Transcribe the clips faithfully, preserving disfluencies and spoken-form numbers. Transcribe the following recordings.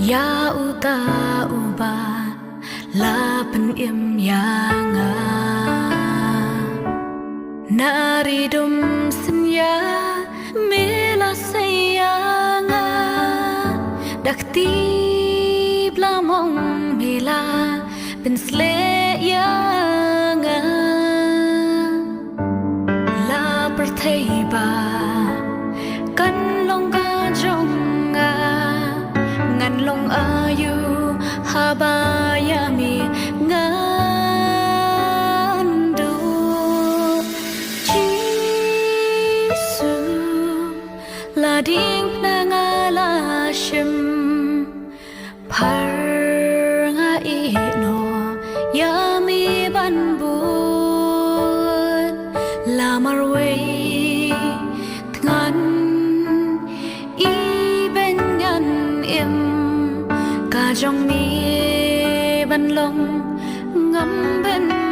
Ïa uta uba la pynim ïa nga. Na ri dum synñia me la sei ïa nga. Da kti bla mong me la pynsleh ïa nga. La pyrthei ba kan long ka jong nga, ngan long aïu haba ïa me ngan duh. Jisu, la diengphna nga la shim, phar nga ïeh noh ïa me ban bud. La marwei thngan, iben ngan im, ka jong me ban long, ngam bynnud.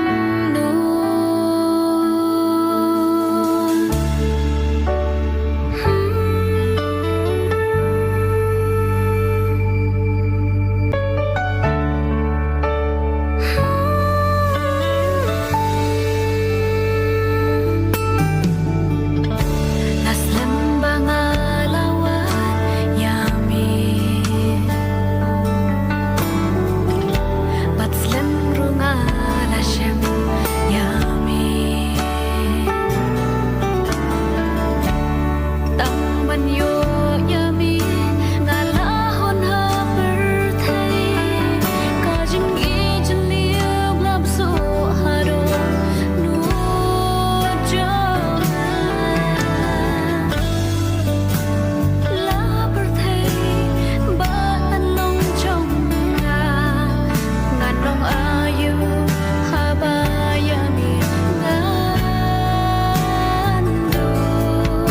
La slem ba nga la wad ïa me, bad slem ruh nga la shem ïa me. Tang ban ïoh ïa me, nga la hun ha pyrthei. Ka jingïeit jylliew la bsuh haduh nud jong nga. La pyrthei ba kan long jong nga, ngan long aïu haba ïa me ngan duh.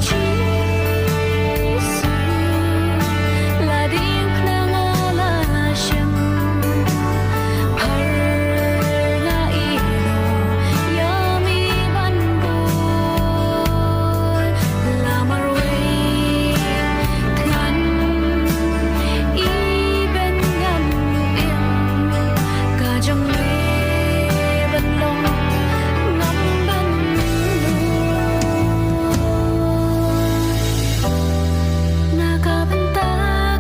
Jisu, la diengphna nga la shem, phar nga ïeh noh ïa me ban bud. La marwei thngan, iben ngan im, ka jong me ban long, ngam bynnud. Na ka bynta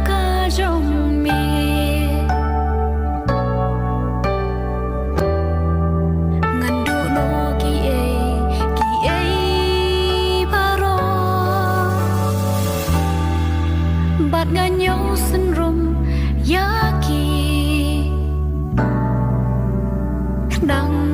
ka jong me, ngan duh noh kiei kiei baroh, bad ngan ïoh synrum ïa ki. Nang